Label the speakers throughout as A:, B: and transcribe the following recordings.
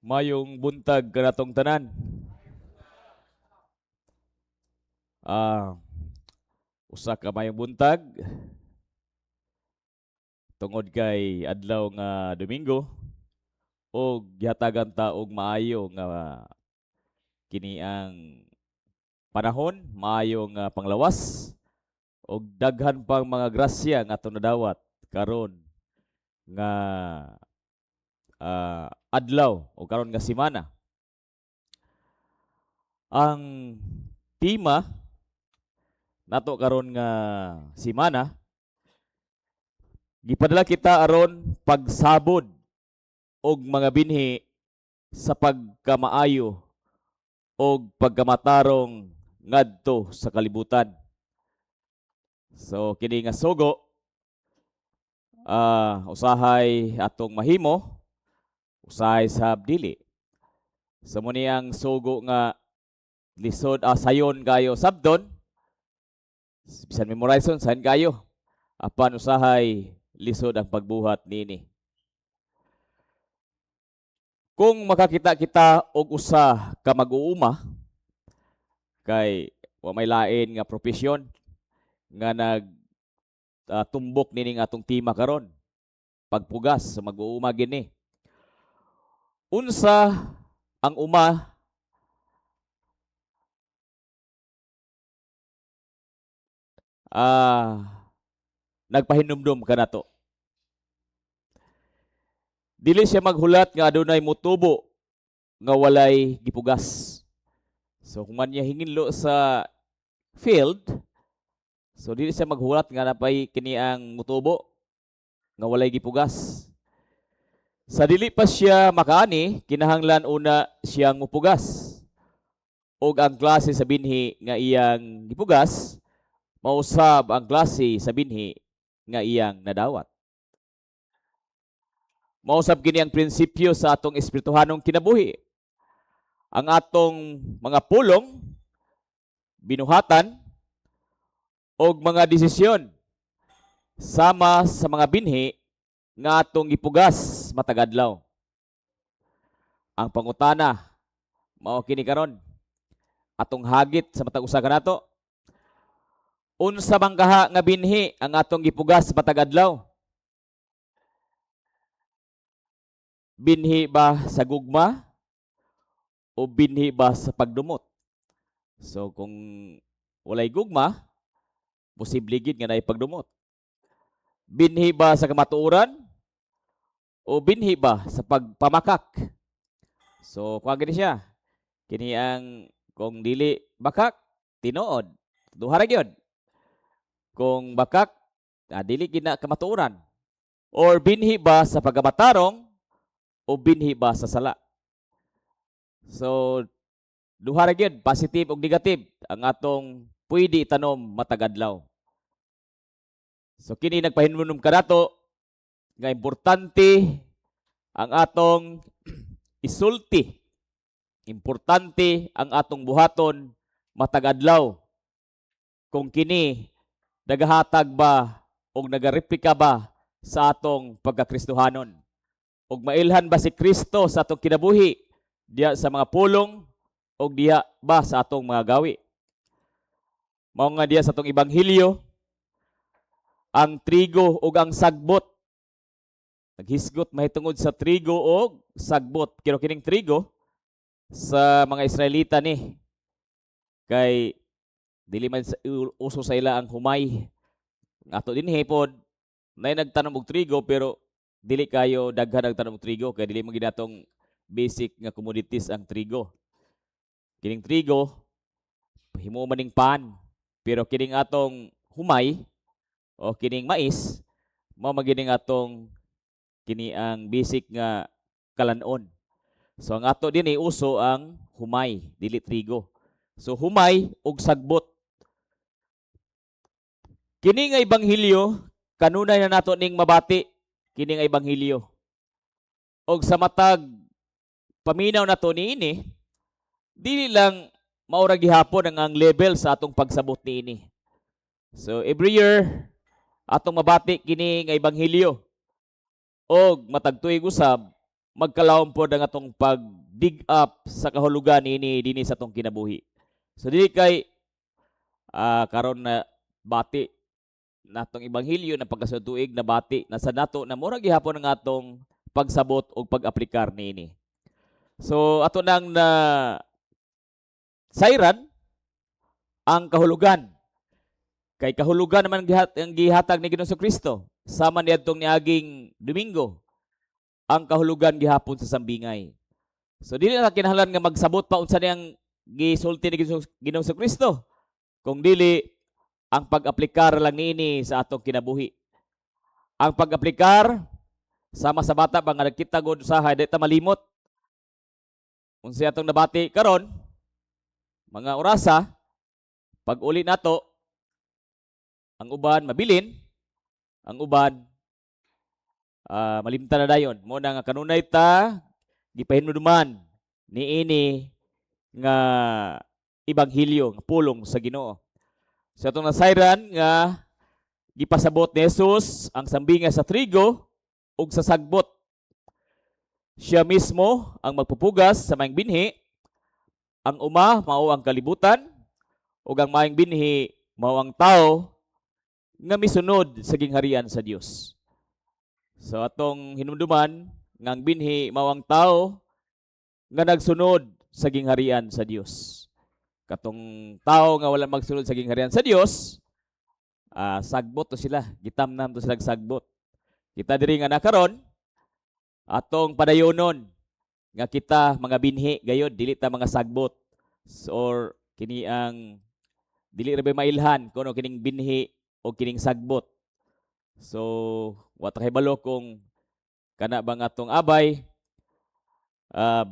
A: Mayong buntag kanatong tanan. Usa ka mayong buntag tungod kay adlaw nga Domingo og gihatagan ta og maayo nga kini ang panahon, maayo nga panglawas og daghan pang mga grasya nga atong nadawat karon nga adlaw o karon nga semana. Ang tema nato karon nga semana, gipadala kita aron pagsabod og mga binhi sa pagkamaayo og pagkamatarong ngadto sa kalibutan. So kini nga sugo usahay atong mahimo, usahay sab dili. So mao ni ang sugo nga lisod sayon kayo sabton, bisan memorizon sayon kayo, apan usahay lisod ang pagbuhat niini. Kung makakita kita og usa ka mag-uuma, kay wa may lain nga propesyon nga nag tumbok nining atong tema karon, pagpugas sa mag-uuma gini. Unsa ang uma nagpahinumdum kanato? Dili siya maghulat nga adunay mutubo nga walay gipugas. So kung man niya hinginlo sa field, so dili siya maghulat nga napay kini ang mutubo nga walay gipugas. Sa dili pa siya makaani, kinahanglan una siyang mupugas. Og ang klase sa binhi nga iyang gipugas, mausab ang klase sa binhi nga iyang nadawat. Mausab kini ang prinsipyo sa atong espirituhanong kinabuhi. Ang atong mga pulong, binuhatan, og mga desisyon sama sa mga binhi nga atong gipugas matag adlaw. Ang pangutana mao kini karon atong hagit sa matag usa kanato. Unsa man kaha nga binhi ang atong gipugas matag adlaw? Binhi ba sa gugma o binhi ba sa pagdumot? So kung walay gugma, posible gid nga naay pagdumot. Binhi ba sa kamatuoran o binhi ba sa pagpamakak? So kuha gini siya. Kini ang kung dili bakak, tinuod. Duha ra gyud. Kung bakak, dili gid na kamatuoran. Or binhi ba sa pagkamatarong o binhi ba sa sala? So duha ra gyud, positive ug negative ang atong pwede itanom matag adlaw. So kini nagpahinumdum kanato nga importante ang atong isulti. Importante ang atong buhaton matag adlaw. Kung kini nagahatag ba o nagareplika ba sa atong pagkakristohanon. Og mailhan ba si Kristo sa atong kinabuhi diya sa mga pulong o diya ba sa atong mga gawi? Mao nga diya sa atong ebanghelyo, ang trigo ug ang sagbot. Naghisgot mahitungod sa trigo og sagbot. Pero kining trigo sa mga Israelita ni kay dili man uso sa ila ang humay. Ato dinhi pod nay nagtanom og trigo, pero dili kayo daghan nagtanom og trigo kay dili man gid atong basic nga commodities ang trigo. Kining trigo himo man ning pan, pero kining atong humay o kining mais mao man gining atong kini ang basic nga kalanon. So ang ato dinhi uso ang humay, dili trigo. So humay ug sagbot. Kini nga ebanghelyo kanunay na nato ning mabati kini nga ebanghelyo. Og sa matag paminaw nato niini, dili lang maura gihapon ang level sa atong pagsabot niini. So every year atong mabati kini nga ebanghelyo og matag tuig usab magkalawom pod ang atong pag dig up sa kahulugan niini dinhi sa atong kinabuhi. So dili kay karon na bati natong ebanghelyo na pagkasunod tuig na bati na sa nato na mura gihapon ang atong pagsabot o pag-aplikar niini. So ato nang na sayran ang kahulugan. Kay kahulugan naman ang gihatag ni Ginoong Kristo sama niadtong niaging Domingo, ang kahulugan gihapon sa sambingay. So dili na kinahanglan nga magsabot pa unsa niyang gisulti ni Ginoong Kristo. Kung dili ang pag-aplikar lang niini sa atong kinabuhi. Ang pag-aplikar sama sa bata ba nga nagkita gud usahay, di ta malimot. Unsa atong nabati karon mga orasa, pag uli nato, ang uban mabilin, ang uban malimtan na dayon. Mo na nga kanunay ta gipahinumduman niini nga ebanghelyo, nga pulong sa Ginoo. Sa atong nasayran nga gipasabot ni Jesus ang sambinga sa trigo ug sa sagbot. Siya mismo ang magpupugas sa maayong binhi. Ang uma mao ang kalibutan ug ang maayong binhi mao ang tao nga misunod sa gingharian sa Dios. So atong hinumduman nga ang binhi mao ang tao nga nagsunod sa gingharian sa Dios. Katong tao nga wala magsunod sa gingharian sa Dios, sagbot to sila, gitamnam to sila sagbot. Kita diri nga nakaron, atong padayonon nga kita mga binhi gayod, dili ta mga sagbot. So, or kini ang dili ra bay mailhan kuno kining binhi o kining sagbot. So wa ta kahibalo kung kana bang atong abay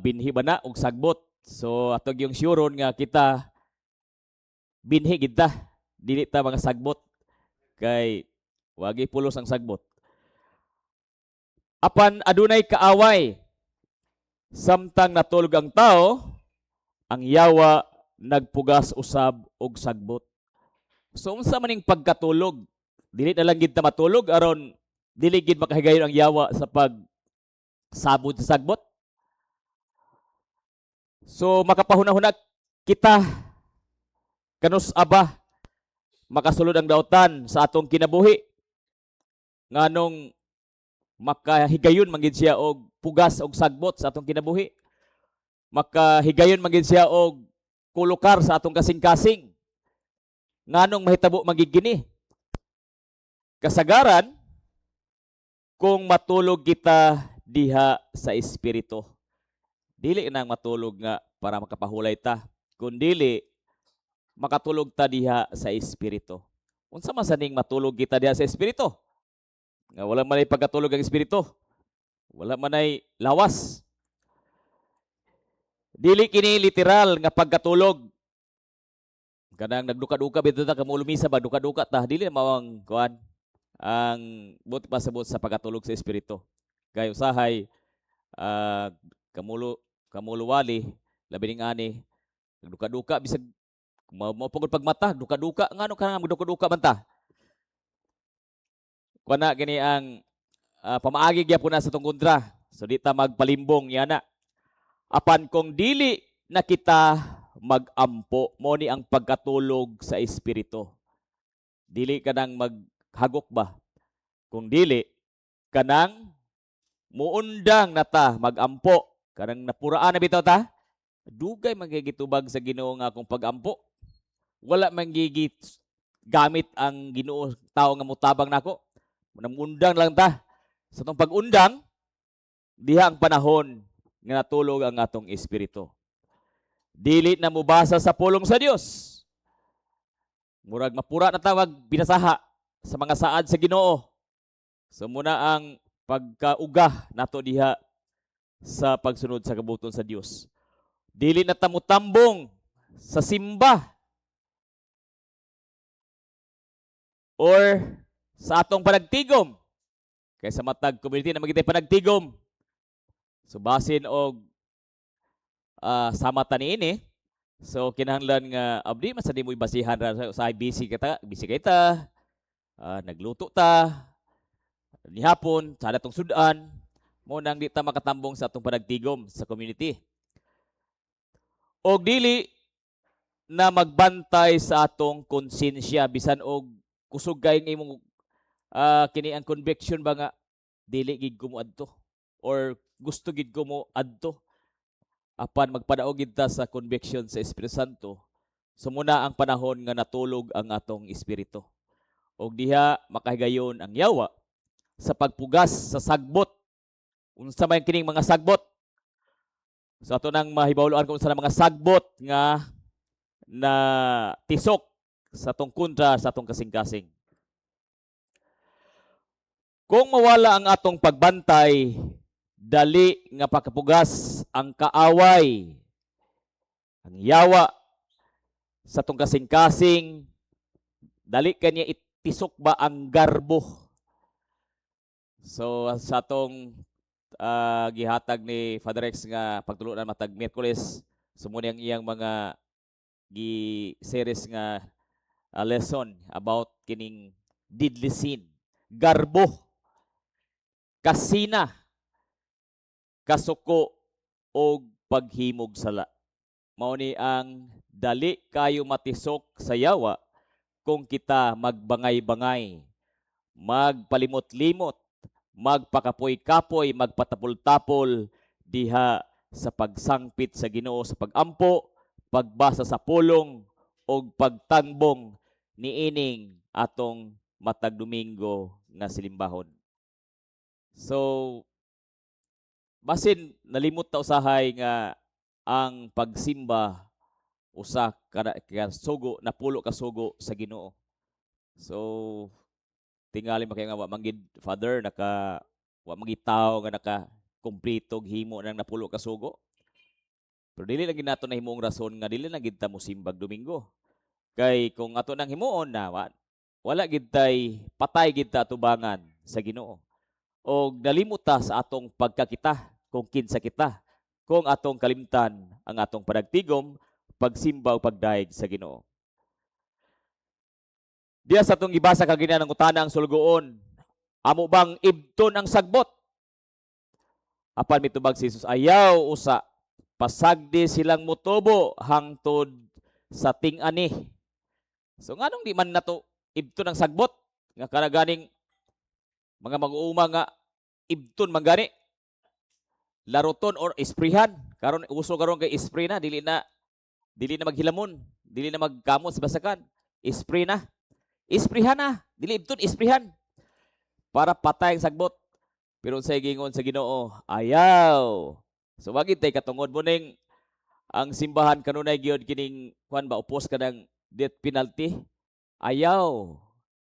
A: binhi ba na og sagbot. So ato gyung syuron nga kita binhi gid ta, dili ta mga sagbot kay wagi pulos ang sagbot. Apan adunay kaaway. Samtang natulog ang tao, ang yawa nagpugas usab og sagbot. So unsa man ning pagkatulog? Dili na lang gid ta matulog aron dili gid makahigayon ang yawa sa pag sabod sa sagbot. So makapahuna-huna kita, kanus aba makasulod ang dautan sa atong kinabuhi? Nganong makahigayon man gid siya og pugas og sagbot sa atong kinabuhi? Makahigayon man gid siya og kulokar sa atong kasing-kasing? Nganong mahitabo man gid kini? Kasagaran kung matulog kita diha sa espiritu. Dili nang matulog nga para makapahulay ta, kundili makatulog ta diha sa espiritu. Unsa man sa ning matulog kita diha sa espiritu? Nga wala man ay pagkatulog ang espiritu. Wala man ay lawas. Dili kini literal nga pagkatulog. Kanang nagduka-duka bitaw ta kamo lumisa ba, duka-duka ta, dili mao ang kuan ang buot pasabot sa pagkatulog sa espiritu. Kay usahay kamulo kamuluwali labi ning ani nagduka-duka, bisag mao pagod pagmata, duka-duka. Ngano ka nga magduka-duka man ta? Kuan na gini ang pamaagi gyapon na sa tong kontra. So di ta magpalimbong yana. Apan kung dili na kita magampo, mo ni ang pagkatulog sa espiritu. Dili ka nang maghagok ba? Kung dili kanang muundang na ta magampo, kanang napuraan na bitaw ta, dugay man kay gitubag sa Ginoo nga akong pagampo. Wala man gigit gamit ang Ginoo tao nga mutabang nako. Namundang lang ta. Sa atong pag-undang, diha ang panahon nga natulog ang atong espiritu. Dili na mubasa sa pulong sa Dios. Murag mapura na tawag binasaha sa mga saad sa Ginoo. So muna ang pagkaugah nato diha sa pagsunod sa kabuton sa Dios. Dili na ta mutambong sa simba or sa atong panagtigom. Kay sa matag community na magitay panagtigom. So basin og sama ta niini. So kinahanglan nga abdi man sa di mo'y basihan ra sa busy ka ta, busy kay ta. Nagluto ta. Nihapon sa atong sudan mo nang di ta makatambong sa atong panagtigom sa community. Og dili na magbantay sa atong konsensya bisan og kusog kay nga imong kini ang conviction ba nga dili gid ko mo adto or gusto gid ko mo adto, apan magpadaog gid ta sa conviction sa Espiritu Santo. So muna ang panahon nga natulog ang atong espiritu og diha makahigayon ang yawa sa pagpugas sa sagbot. Unsa man kining mga sagbot? So ato nang mahibawloan kung unsa na mga sagbot nga na tisok sa atong kontra sa atong kasing-kasing. Kung mawala ang atong pagbantay, dali nga pakapugas ang kaaway, ang yawa sa atong kasing-kasing, dali kanya itisok ba ang garbo. So sa atong gihatag ni Father Rex nga pagtulunan matag Miyerkules, so mo ang iyang mga gi series nga lesson about kining deadly sin, garbo, kasina, kasuko og paghimog sala. Mao ni ang dali kayo matisok sa yawa kung kita magbangay-bangay, magpalimot-limot, magpakapoy-kapoy, magpatapol-tapol diha sa pagsangpit sa Ginoo sa pagampo, pagbasa sa pulong og pagtangbong niining atong matag Domingo nga silimbahon. So basin nalimot ta usahay nga ang pagsimba usa ka sugo, napulo ka sugo sa Ginoo. So tingali man kay nga wa man gid, Father, naka wa man gid tawo nga naka kumpleto og himo ng napulo ka sugo. Pero dili lang gid nato nahimong rason nga dili lang gid ta mosimbag Domingo. Kay kung ato nang himuon na wala gid tay patay gid ta atubangan sa Ginoo. Og nalimot ta sa atong pagkakita kung kinsa kita kung atong kalimtan ang atong panagtigom, pagsimba o pagdayeg sa Ginoo. Diya sa atong gibasa kagina, nangutana ang sulugoon, "Amo bang ibton ang sagbot?" Apan mitubag si Jesus, "Ayaw usa, pasagdi silang mutubo hangtod sa ting-ani." So nganong di man nato ibton ang sagbot? Nga kana ganing mga mag-uuma nga ibton man gani, laruton or isprihan. Karon uso karon kay spray na, dili na maghilamon, dili na magkamot sa basakan. Spray na. Isprihan na, dili ibton, isprihan. Para patay ang sagbot. Pero unsay gingon sa Ginoo? "Ayaw." So wag tay katungod mo ning ang simbahan kanunay gyud kining kuan ba, upos ka ng death penalty. Ayaw.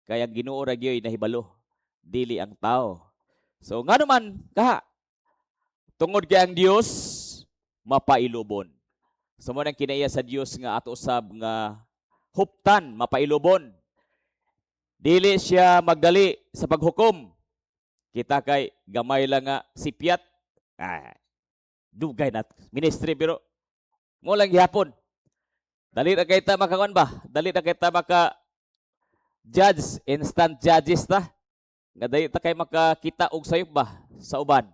A: Kay ang Ginoo ra gyud nahibalo, dili ang tao. So ngano man kaha? Tungod kay ang Dios mapailubon. So mo nang kinaiya sa Dios nga ato usab nga huptan mapailubon. Dili siya magdali sa paghukom. Kita kay gamay lang nga sipyat. Ah, dugay na ministry pero mo lang gihapon. Dali ra kay ta makakuan ba? Dali ra kay ta maka judge, instant judges ta. Nga dali ta kay makakita og sayop ba sa uban.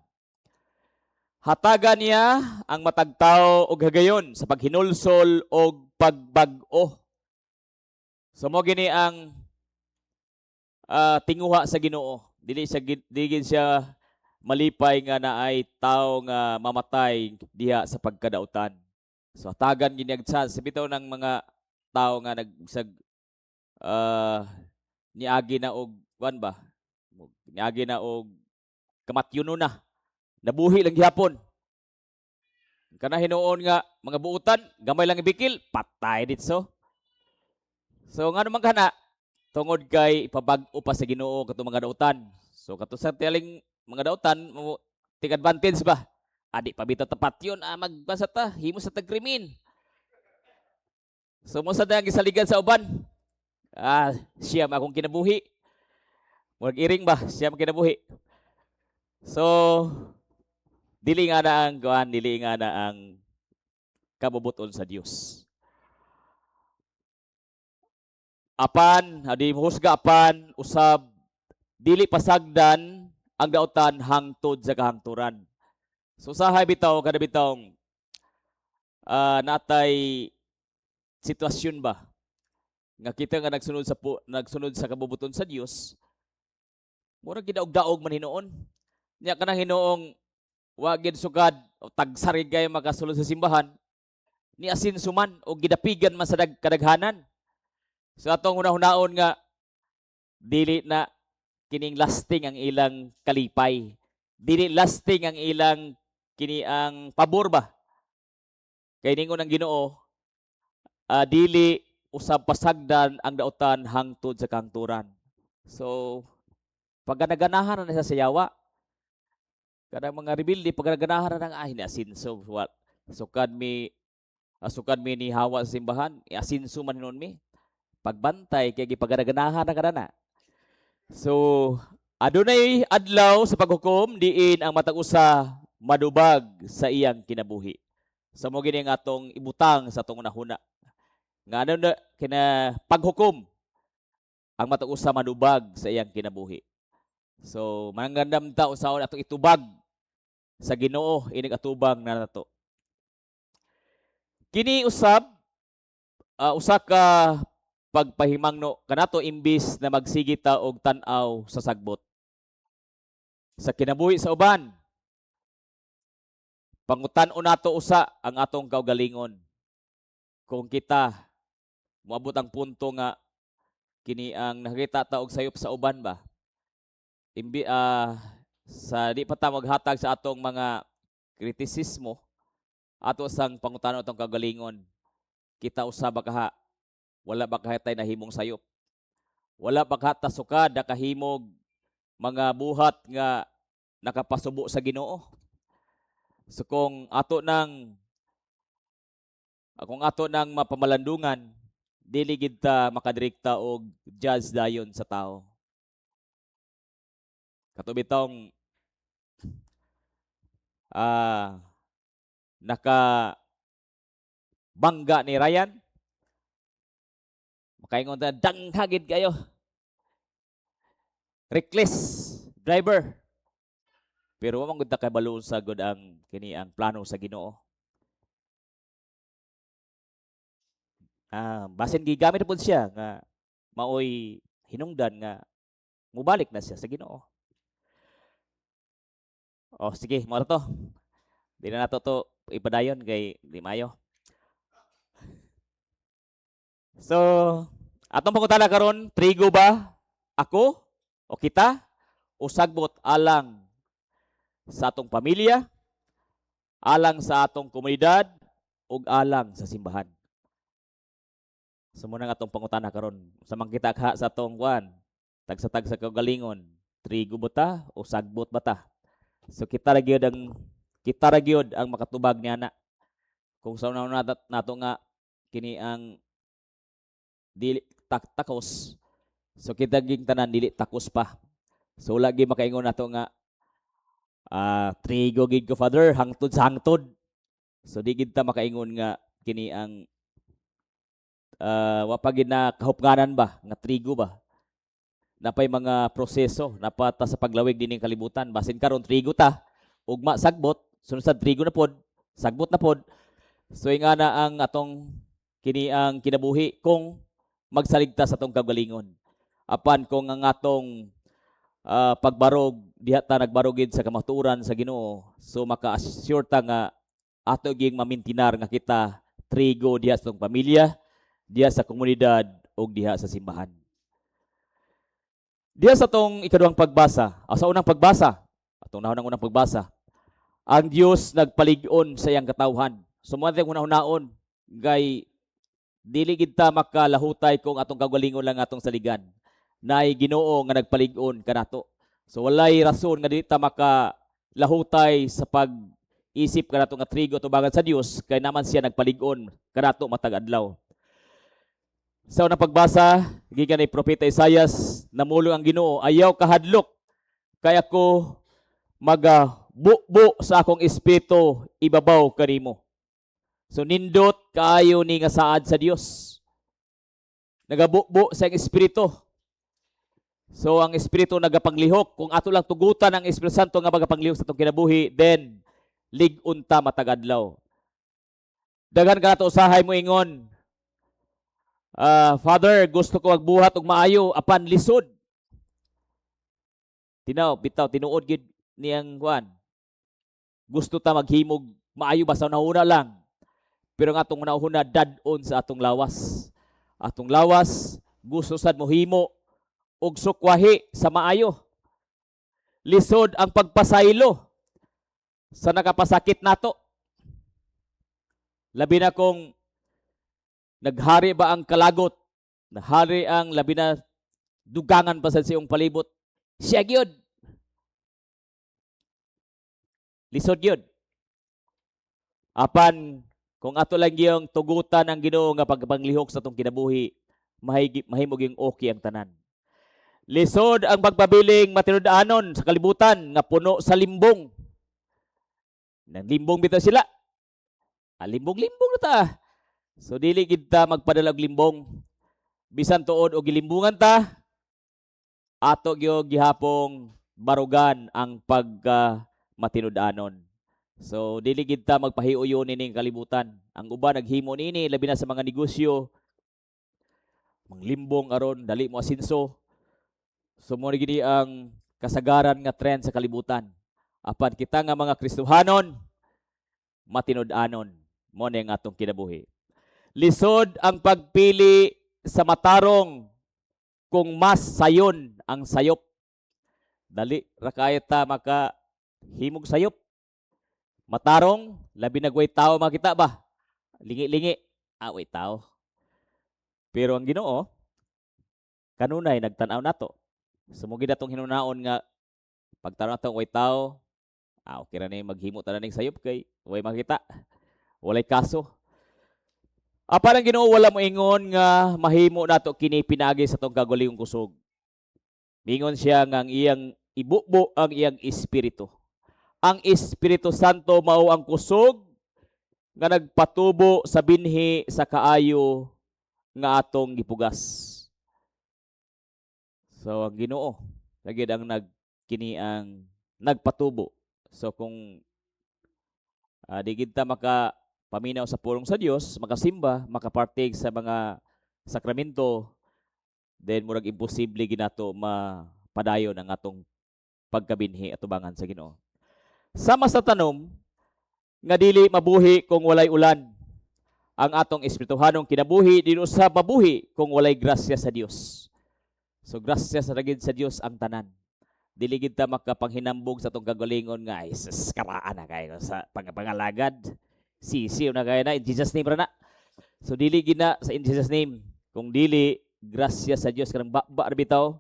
A: Hatagan niya ang matag tawo og hagayon sa paghinulsol og pagbag-o. So mo gini ang tinguha sa Ginoo. Dili gid siya malipay nga naay tao nga mamatay diha sa pagkadautan. So hatagan gid niya og chance bitaw ng mga tao nga nagsag niagi na og kuan ba? Niagi na og kamatyuno na. Nabuhi lang gihapon. Kana hinuon nga mga buutan, gamay lang ibikil, patay ditso. So ngano man kana? Tungod kay ipabag-o pa sa Ginoo katong mga dautan. So kato sa tialing mga dautan mo take advantage ba? Adi pa bitaw tapat yun, magbasa ta, himo sa tagkrimin. So mo sa dayang gisaligan sa uban. Ah, siya akong kinabuhi. Murag iring ba, siya ang kinabuhi. So dili nga na ang kuan, dili nga na ang kabubuton sa Dios. Apan, adi husga apan usab dili pasagdan ang dautan hangtod sa kahangturan. So usahay bitaw kada bitawng Natay sitwasyon ba nga kita nga nagsunod sa kabubuton sa Dios, murag gidaog-daog man hinuon nya kanang hinuong wa gid sukad o tagsarig kay makasulod sa simbahan ni asinso man o gidapigan man sa kadaghanan. So atong hunahunahon nga dili na kining lasting ang ilang kalipay, dili lasting ang ilang kini ang pabor ba, kay ningon ang Ginoo, dili usab pasagdan ang dautan hangtod sa kahangturan. So pagkanaganahan na siya sa yawa kanang mga rebelde, pagkanaganahan na ng ay ni asinso, wa sukad mi ni hawa sa simbahan, asinso man hinuon mi pagbantay kay gipaganaganahan na kada. So adunay adlaw sa paghukom diin ang matag usa madubag sa iyang kinabuhi. So mo gini ang atong ibutang sa atong hunahuna nga ano na kina paghukom, ang matag usa madubag sa iyang kinabuhi. So mangandam ta usaon atong itubag sa Ginoo inig atubang na nato. Kini usab usa ka pagpahimangno kanato imbis na magsige ta og tan-aw sa sagbot sa kinabuhi sa uban. Pangutan-on nato usa ang atong kaugalingon. Kung kita moabot ang punto nga kini ang nakita ta og sayop sa uban ba, imbi sa di pa ta maghatag sa atong mga kritisismo, ato sang pangutana atong kaugalingon, kita usa ba kaha, wala ba kaha tay nahimong sayop? Wala ba kaha ta sukad nakahimog mga buhat nga nakapasubo sa Ginoo? So kung ato nang mapamalandungan, dili gid ta makadirekta og judge dayon sa tao. Kato bitong naka bangga ni Ryan, makaingon ta, "Danghagid kayo. Reckless driver." Pero wa man gud ta kabalo sa gud ang kini ang plano sa Ginoo. Basin gigamit na pud siya nga maoy hinungdan nga mubalik na siya sa Ginoo. Oh, sige, mao ra to. Di na nato to ipadayon kay di maayo. So, atong pangutana karon, trigo ba ako o kita o sagbot alang sa atong pamilya, alang sa atong komunidad ug alang sa simbahan? So muna nga atong pangutana karon, sa mangkita ka sa atong kuan, tagsa-tagsa kaugalingon, trigo ba ta o sagbot ba ta? So kita ra gyud ang makatubag niya na. Kung sa una nato nga kini ang dili takos. So kita ging tanan dili takos pa. So wala gyud makaingon nato nga trigo gid ko, Father, hangtod sa hangtod. So di gid ta makaingon nga kini ang wa pa gid na kahupnganan ba nga trigo ba. Napay mga proseso, napata sa paglawig dining kalibutan. Basin karon trigo ta, ugma sagbot, sunod sa trigo na pod, sagbot na pod. So ingana ang atong kini ang kinabuhi kung magsaligta sa atong kaugalingon. Apan kung ang atong pagbarog diha ta nagbarog gid sa kamatuoran sa Ginoo, so maka-assure ta nga ato ging mamintinar nga kita trigo diha sa atong pamilya, diha sa komunidad ug diha sa simbahan. Diha sa atong ikaduhang pagbasa, sa unang pagbasa, atong nahon ang unang pagbasa, ang Dios nagpalig-on sa iyang katawhan. So mo tayong hunahunahon kay dili gid ta makalahutay kung atong kaugalingon lang atong saligan. Naay Ginoo nga nagpalig-on kanato. So walay rason nga dili ta makalahutay sa pag-isip kanato nga trigo tubangan sa Dios kay naman siya nagpalig-on kanato matag adlaw. Sa unang pagbasa, gikan ni Propeta Isayas, namulong ang Ginoo, "Ayaw kahadlok, kay ako magabubo sa akong espiritu ibabaw kanimo." So nindot kaayo ni nga saad sa Dios. Nagabubo sa iyang espiritu. So ang espiritu nagapanglihok. Kung ato lang tugutan ang Espiritu Santo nga magapanglihok sa atong kinabuhi, then lig-on ta matag adlaw. Daghan ka nato usahay mo ingon, "Father, gusto ko magbuhat og maayo apan lisod." Tinaw, bitaw tinuod gid niyang kuan. Gusto ta maghimog maayo ba sa hunahuna lang. Pero ang atong hunahuna dad-on sa atong lawas. Atong lawas gusto sad mohimo og sukwahi sa maayo. Lisod ang pagpasaylo sa nakapasakit nato. Labi na kung naghari ba ang kalagot, naghari ang labi na dugangan pa sa siyong palibot. Siya gyud. Lisod gyud. Apan kung ato lang giyong tugutan ang Ginoo nga pagpanglihok sa atong kinabuhi, mahimo gyung okay ang tanan. Lisod ang pagpabiling matinud-anon sa kalibutan nga puno sa limbong. Nang limbong bitaw sila. Ah, limbong-limbong na ta. So dili gid ta magpadala og limbong. Bisan tuod og gilimbungan ta, ato gyud gihapong barugan ang pagka matinud-anon. So dili gid ta magpahiuyon nining kalibutan. Ang uban naghimo niini, labi na sa mga negosyo, manglimbong aron dali mo asinso. So mo ni gini ang kasagaran nga trend sa kalibutan. Apan kita nga mga Kristohanon, matinud-anon mo ni ang atong kinabuhi. Lisod ang pagpili sa matarong kung mas sayon ang sayop. Dali ra kaayo ta maka himog sayop. Matarong, labi na way tao makita ba? Lingi-lingi, ah, way tao. Pero ang Ginoo, kanunay nagtan-aw nato. So mo gid atong hinunaon nga pagtan-aw nato way tao, ah, okay ra ni maghimo ta ning sayop kay way makita. Walay kaso. Apan ang Ginoo wala mo ingon nga mahimo nato kini pinaagi sa atong kaugalingong kusog. Mingon siya nga ang iyang ibubo ang iyang espiritu. Ang Espiritu Santo mao ang kusog nga nagpatubo sa binhi sa kaayo nga atong gipugas. So ang Ginoo lagi ang nagkini ang nagpatubo. So kung di gid ta maka paminaw sa pulong sa Dios, makasimba, makapartig sa mga sakramento, then murag imposible ginato mapadayon ang atong pagkabinhi atubangan sa Ginoo. Sama sa tanom nga dili mabuhi kung walay ulan. Ang atong espirituhanong kinabuhi dili usab mabuhi kung walay grasya sa Dios. So grasya sa ragid sa Dios ang tanan. Dili gid ta makapanghinambog sa atong kagalingon nga ay sus karaan na kayo sa pangalagad. Sisiw na kayo na in Jesus name ra na. So dili gid na sa in Jesus name. Kung dili grasya sa Dios kanang baba ra bitaw.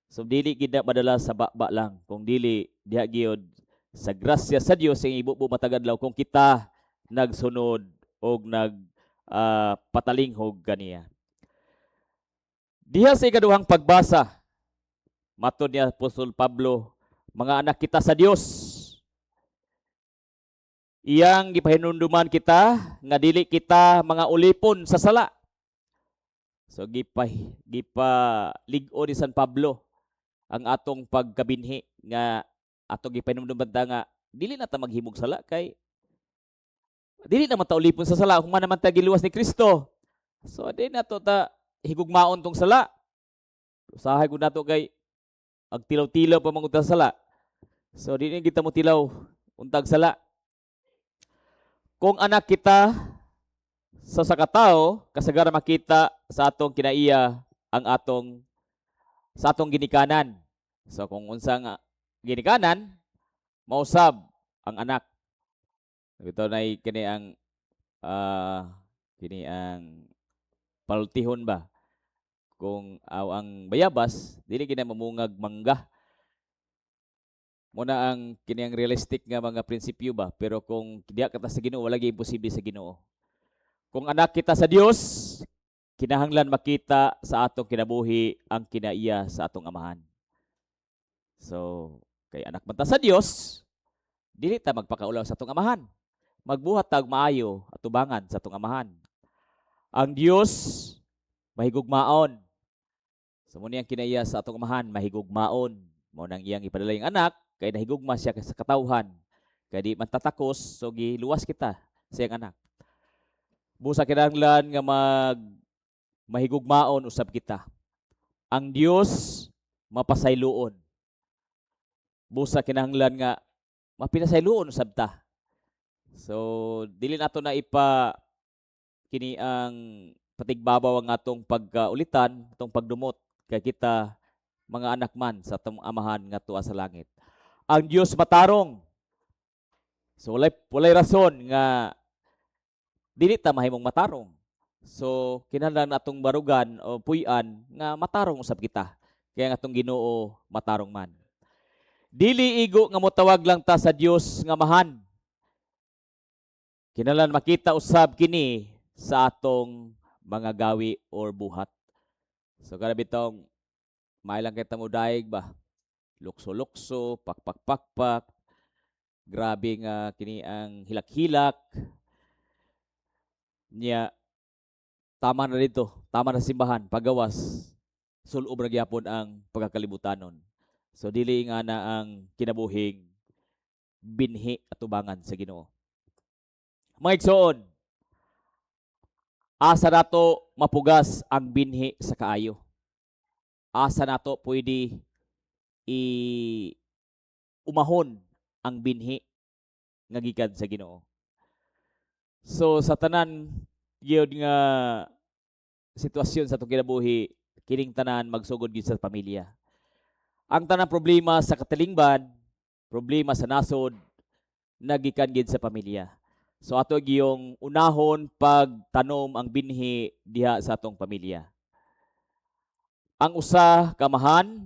A: So dili gid na madala sa baba lang. Kung dili diha gyud sa grasya sa Dios ang ibubo matag adlaw kung kita nagsunod og nag patalinghog kaniya. Diha sa ikaduhang pagbasa, matod ni Apostol Pablo, mga anak kita sa Dios. Iyang gipahinumduman kita nga dili kita mga ulipon sa sala. So gipa gipa lig-o ni San Pablo ang atong pagkabinhi nga atong gipahinumduman ta nga dili na ta maghimog sala kay dili na man ta ulipon sa sala kung man naman ta giluwas ni Kristo. So di na to ta higugmaon tong sala. Usahay gud nato kay agtilaw-tilaw pa man sa sala. So di na kita mo tilaw untag sala. Kung anak kita sa katao, kasagaran makita sa atong kinaiya ang atong sa atong ginikanan. So kung unsa nga ginikanan, mausab ang anak. Ito na kini ang palultihon ba? Kung aw ang bayabas dili gina mamungag mangga. Muna ang kini ang realistic nga mga prinsipyo ba, pero kung diha ka ta sa Ginoo, wala gyud imposible sa Ginoo. Kung anak kita sa Dios, kinahanglan makita sa atong kinabuhi ang kinaiya sa atong amahan. So, kay anak man ta sa Dios, dili ta magpakaulaw sa atong amahan. Magbuhat tag maayo atubangan sa atong amahan. Ang Dios mahigugmaon. So mo niyang kinaiya sa atong amahan, mahigugmaon. Mao nang iyang ipadala yung anak kay nahigugma siya sa katawhan. Kay di man tatakos, so giluwas kita sa iyang anak. Busa kinahanglan nga mag mahigugmaon usab kita. Ang Dios mapasayloon. Busa kinahanglan nga mapinasayloon usab ta. So dili nato na ipa kini ang patigbabaw ang atong pagkaulitan, atong pagdumot kay kita mga anak man sa atong Amahan nga tuwa sa langit. Ang Dios matarong. So walay rason nga dili ta mahimong matarong. So kinahanglan atong barugan o puy-an nga matarong usab kita. Kaya nga atong Ginoo matarong man. Dili igo nga motawag lang ta sa Dios nga Amahan. Kinahanglan makita usab kini sa atong mga gawi or buhat. So kada bitong may lang kita mo daig ba? Lukso-lukso, pakpak-pakpak. Grabe nga kini ang hilak-hilak. Nya tama na dito, tama na simbahan, pagawas sulob ra gyapon ang pagkakalibutanon. So dili nga na ang kinabuhing binhi atubangan sa Ginoo. Mga igsoon, asa nato mapugas ang binhi sa kaayo? Asa nato pwede i umahon ang binhi nga gikan sa Ginoo? So sa tanan gyud nga sitwasyon sa atong kinabuhi, kining tanan magsugod gyud sa pamilya. Ang tanang problema sa katilingban, problema sa nasod, nagikan gyud sa pamilya. So ato giyong unahon pagtanom ang binhi diha sa atong pamilya. Ang usa ka amahan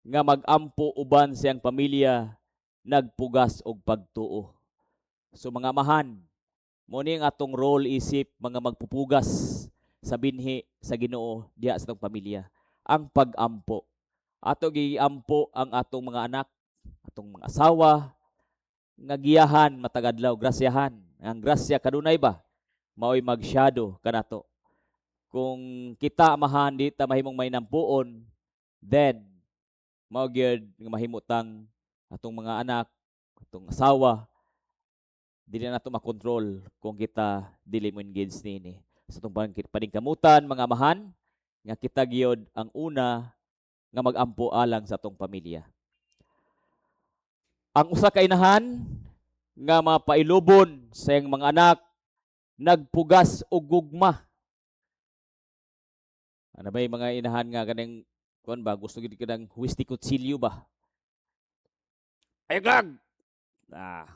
A: nga mag-ampo uban siyang pamilya nagpugas og pagtuo. So mga amahan, mo ni ang atong role isip mga magpupugas sa binhi sa Ginoo diha sa atong pamilya. Ang pag-ampo. Ato giampo ang atong mga anak, atong mga asawa, nga giyahan matag adlaw, grasyahan. Ang grasya kanunay ba maoy mag-shadow kanato. Kung kita amahan di ta mahimong may nampuon, then mao gyud nga mahimo tang atong mga anak, atong asawa, dili na nato makontrol kung kita dili mo engage niini. Sa atong paningkamutan, mga amahan, nga kita gyud ang una nga magampo alang sa atong pamilya. Ang usa ka inahan nga mapailubon sa iyang mga anak nagpugas og gugma. Ano ba yung mga inahan nga kaning kuan ba, gusto gid kanang huwes de kutsilyo ba? Ayaglag. Ah.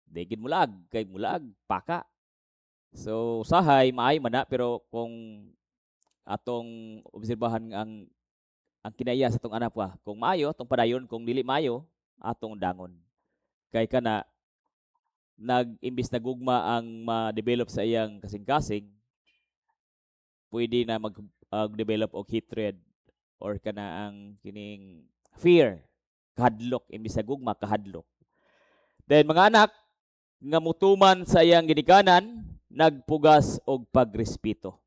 A: Di gid mulag kay mulag paka. So usahay maayo man na, pero kung atong obserbahan ang kinaiya sa atong anak ba, kung maayo atong padayon, kung dili maayo atong dangon. Kay kana nag imbis na gugma ang ma-develop sa iyang kasing-kasing, pwede na mag develop og hatred or kana ang kining fear, kahadlok, imbis na gugma, kahadlok. Then mga anak nga mutuman sa iyang ginikanan nagpugas og pagrespeto.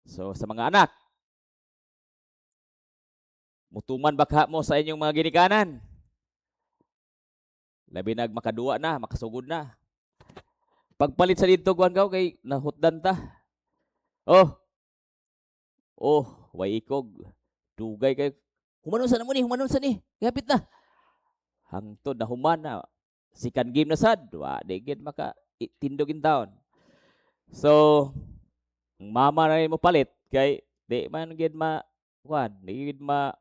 A: So sa mga anak, mutuman ba mo sa inyong mga ginikanan? Labi nag makaduwa na, makasugod na. Pagpalit sa didto kuan ka kay nahutdan ta. Oh. Oh, way ikog. Dugay kay humanon sa na mo ni, humanon sa ni. Kapit na. Hangtod na human na. Second game na sad, wa di gid maka tindog in town. So, ang mama na mo palit kay di man gid ma kuan, di gid ma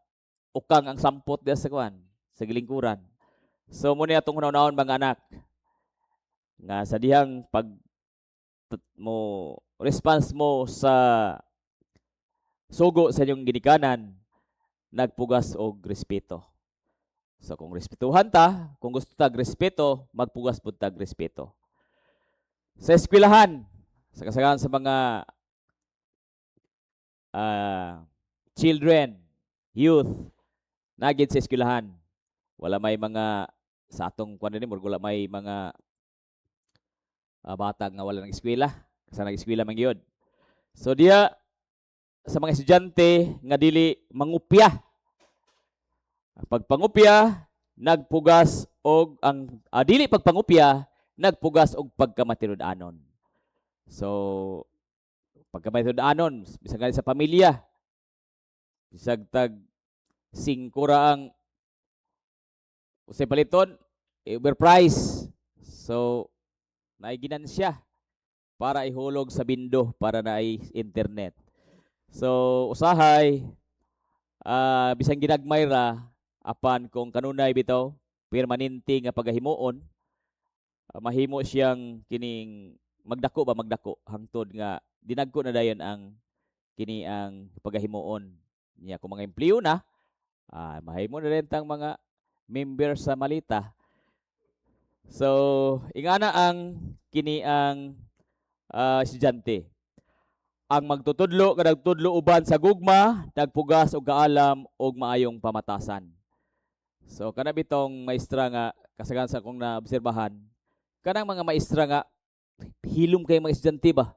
A: ukang ang sampot diya sa kuan, sa gilingkuran. So mo ni atong hunahunahon, mga anak, nga sa dihang pag mo response mo sa sugo sa inyong ginikanan nagpugas og respeto. So kung respetuhan ta, kung gusto tag respeto, magpugas pud tag respeto. Sa eskwelahan, sa kasagaran sa mga children, youth, nagid sa eskwelahan. Wala may mga sa atong kuan dinhi, murag wala may mga bata nga wala ng eskwela. Sa nag-eskwela man gyud. So diya sa mga estudyante nga dili mangupya. Ang pagpangupya nagpugas og ang dili pagpangupya nagpugas og pagkamatinud-anon. So pagkamatinud-anon bisan gani sa pamilya, bisag tag 5 ra ang usay paliton, overprice. So naay ginansya para ihulog sa bindo para naay internet. So usahay bisan ginagmay ra, apan kung kanunay bitaw permanente nga pagahimuon, mahimo siyang kining magdako ba, magdako hangtod nga dinagko na dayon ang kini ang pagahimuon niya. Kung mga empleo na, mahimo na rin tang mga member sa malita. So ingana ang kini ang estudyante. Ang magtutudlo nga nagtudlo uban sa gugma nagpugas og kaalam og maayong pamatasan. So kana bitong maestra nga kasagaran sa akong naobserbahan, kanang mga maestra nga hilom kay mga estudyante ba.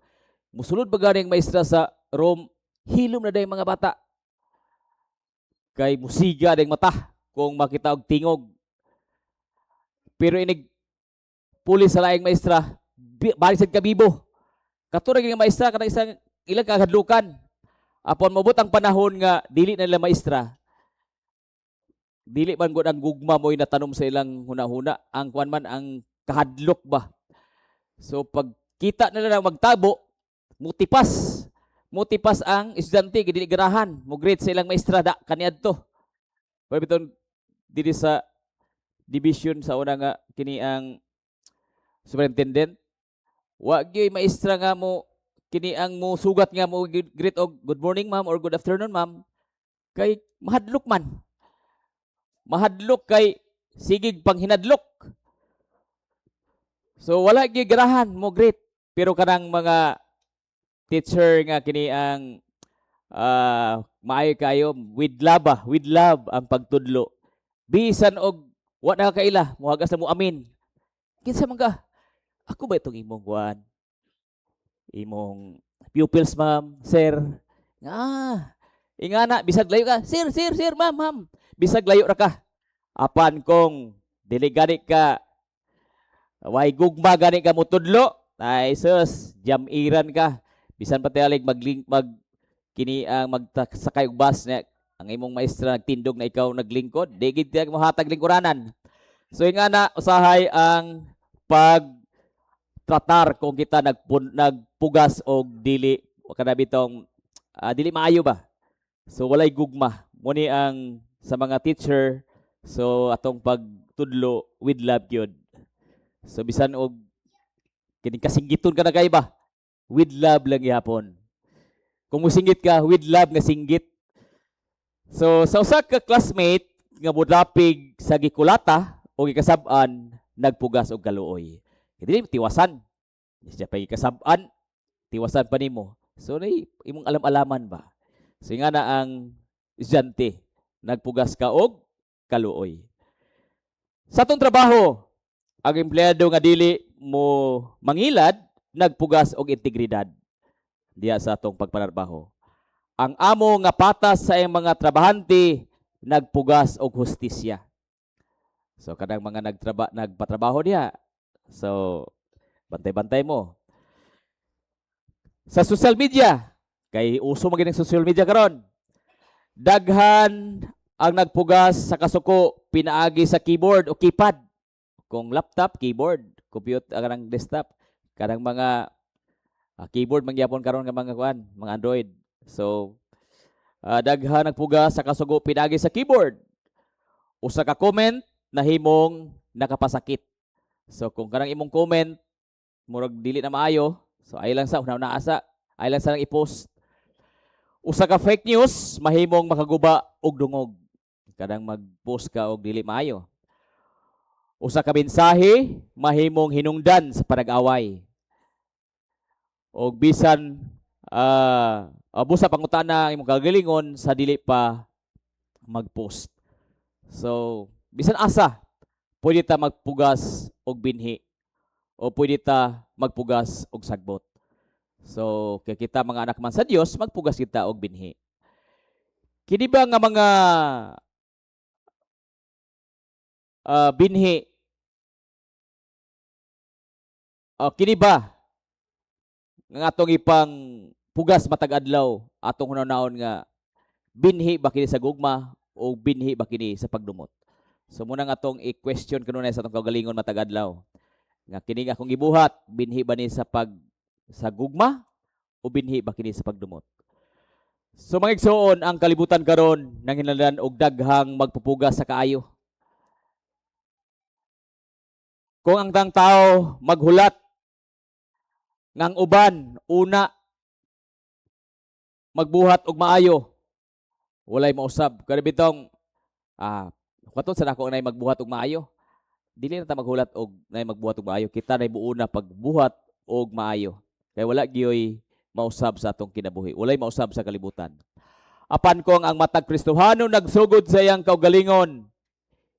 A: Musulod ba gani ang maestra sa room, hilom na day mga bata. Kay musiga ding mata kung makita og tingog. Pero inig puli sa laing maestra, balik sad kabibo. Kato ra gyud nga maestra kanang isang ilang kahadlukan. Apon mobot ang panahon nga dili na nila maestra, dili man gud ang gugma mo'y natanom sa ilang hunahuna, ang kuan man, ang kahadlok ba. So pag kita nila na magtabo, mutipas. Mutipas ang estudyante kay dili ganahan mo greet sa ilang maestra da kaniadto. Pero biton dili sa division sa una nga kini ang superintendent, wa gyud maestra nga mo kini ang mo sugat nga mo greet og "Good morning, ma'am" or "Good afternoon, ma'am," kay mahadlok man. Mahadlok kay sigig panghinadlok. So wala gyud ganahan mo greet. Pero kanang mga teacher nga kini ang maayo kayo, with love ba, with love ang pagtudlo. Bisan og wa na kaila, mohagas na mo amin. "Kinsa man ka?" "Ako ba itong imong kuan? Imong pupils, ma'am, sir." Ah, ingana bisag layo ka, "Sir, sir, sir, ma'am, ma'am." Bisag layo ra ka. Apan kung dili gani ka, way gugma gani ka mutudlo, ay sus, jamiran ka. Bisan pa tingalig maglink mag kini ang magsakay og bus na ang imong maestra nagtindog na ikaw naglingkod, di gid ka mohatag lingkuranan. So ingana usahay ang pag tratar kung kita nagpugas og dili kana bitong dili maayo ba. So walay gugma. Mo ni ang sa mga teacher, so atong pagtudlo with love gyud. So bisan og kining kasinggiton ka na kay ba, with love lang gihapon. Kung musinggit ka, with love nga singgit. So sa usa ka classmate nga modapig sa gikulata o gikasab-an, nagpugas og kaluoy. Dili tiwasan. Di siya pa gikasab-an, tiwasan pa nimo. So nay imong alam-alaman ba. So nga na ang estudyante, nagpugas ka og kaluoy. Sa atong trabaho, ang empleyado nga dili mo mangilad, nagpugas og integridad diya sa atong pagpanarbaho. Ang amo nga patas sa iyang mga trabahante, nagpugas og hustisya. So kanang mga nagpatrabaho diha. So bantay-bantay mo. Sa social media, kay uso man gyud ang social media karon. Daghan ang nagpugas sa kasuko pinaagi sa keyboard o keypad. Kung laptop, keyboard, computer, kanang desktop, kanang mga keyboard man gyapon karon nga mga kuan, mga Android. So daghan nagpugas sa kasuko pinaagi sa keyboard. Usa ka comment nahimong nakapasakit. So kung kanang imong comment murag dili na maayo, so ay lang sa una asa, ay lang sa nang i-post. Usa ka fake news mahimong makaguba og dungog. Kanang mag-post ka og dili maayo. Usa ka mensahe mahimong hinungdan sa panag-away. Og bisan busa pangutana ang imong kagalingon sa dili pa mag-post. So, bisan asa pwede ta magpugas og binhi o pwede ta magpugas og sagbot. So, kay kita mga anak man sa Dios, magpugas kita og binhi. Kini ba nga mga binhi Kini ba nga atong ipang pugas matag adlaw, atong hunahunaon nga binhi ba kini sa gugma o binhi ba kini sa pagdumot? So muna nga atong i-question kanunay sa atong kaugalingon matag adlaw nga kini nga akong gibuhat, binhi ba ni sa gugma o binhi ba kini sa pagdumot? So mga igsoon, ang kalibutan karon nanghinanlan og daghang magpupugas sa kaayo. Kung ang tang tao maghulat nga ang uban una magbuhat og maayo, walay mausab. Kada bitong katon sa nako nay magbuhat og maayo. Dili na ta maghulat og nay magbuhat og maayo. Kita nay buo na pagbuhat og maayo. Kay wala gyoy mausab sa atong kinabuhi. Walay mausab sa kalibutan. Apan kung ang matag Kristohano nagsugod sa iyang kaugalingon,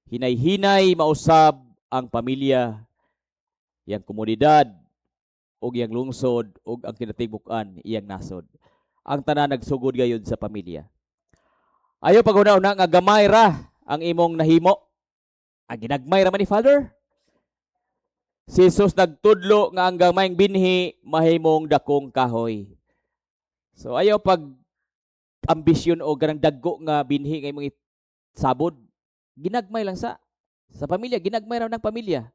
A: hinay-hinay mausab ang pamilya, iyang komunidad, ug iyang lungsod, ug ang kinatibuk-an iyang nasod. Ang tanan nagsugod gayud sa pamilya. Ayo paghuna-huna nga gamay ra ang imong nahimo. Ang ginagmay ra man ni, Father. Si Jesus nagtudlo nga ang gamayng binhi mahimong dakong kahoy. So ayaw pag ambisyon o ganang dagko nga binhi nga imong sabod. Ginagmay lang sa pamilya, ginagmay ra ng pamilya.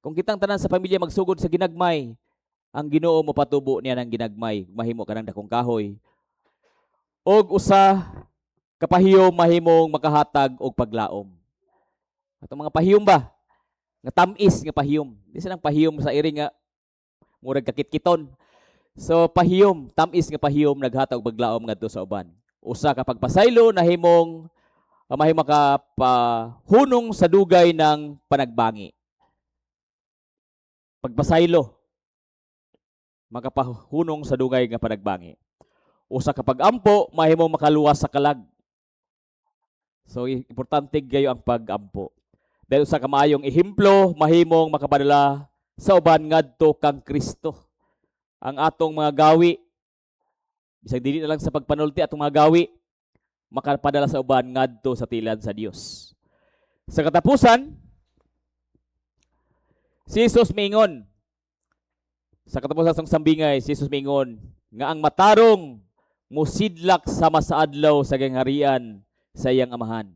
A: Kung kitang tanan sa pamilya magsugod sa ginagmay, ang Ginoo mopatubo niya ng ginagmay, mahimo ka ng dakong kahoy. Og usa kapahiyom mahimong makahatag og paglaom. Atong mga pahiyom ba? Nga tam-is nga pahiyom. Di sa nang pahiyom sa iri nga murag kakitkiton. So pahiyom, tam-is nga pahiyom naghatag og paglaom ngadto sa uban. Usa ka pagpasaylo nahimong mahimo makapahunong sa dugay ng panagbangi. Pagpasaylo makapahunong sa dugay nga panagbangi. Usa ka pag-ampo mahimong makaluwas sa kalag. So importante gayo ang pag-ampo. Dahil usa ka maayong ehemplo mahimong makapadala sa uban ngadto kang Kristo. Ang atong mga gawi, bisag dili na lang sa pagpanulti, atong mga gawi makapadala sa uban ngadto sa tilan sa Dios. Sa katapusan, si Jesus miingon, sa katapusan sa sambingay, si Jesus miingon nga ang matarong musidlak sama sa adlaw sa gingharian sa iyang Amahan.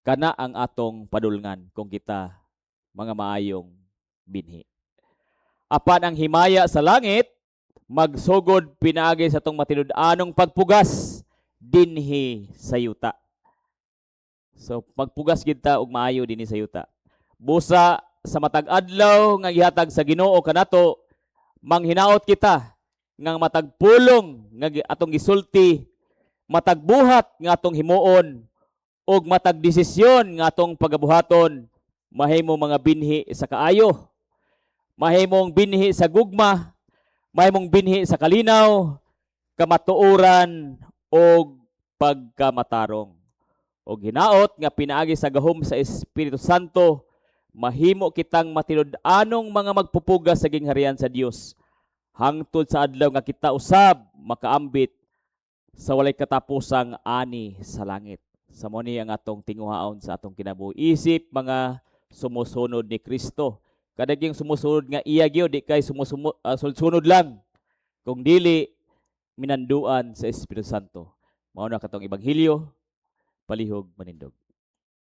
A: Kana ang atong padulngan kung kita mga maayong binhi. Apan ang himaya sa langit magsugod pinaagi sa atong matinud-anong pagpugas dinhi sa yuta. So magpugas gid ta og maayo dinhi sa yuta. Busa sa matag adlaw nga gihatag sa Ginoo kanato, manghinaot kita nga matag pulong nga atong gisulti, matag buhat nga atong himuon, ug matag desisyon nga atong pagabuhaton mahimo mga binhi sa kaayo, mahimong binhi sa gugma, mahimong binhi sa kalinaw, kamatuoran ug pagkamatarong. Og hinaot nga pinaagi sa gahom sa Espiritu Santo, mahimo kitang matinud-anong mga magpupugas sa gingharian sa Dios hangtod sa adlaw nga kita usab makaambit sa walay katapusang ani sa langit. Sa mo ni ang atong tinguhaon sa atong kinabuhi. Isip mga sumusunod ni Kristo. Kadaging sumusunod nga iya gyud, di kay sunod lang. Kung dili minanduan sa Espiritu Santo. Mao na katong ebanghelyo, palihog manindog.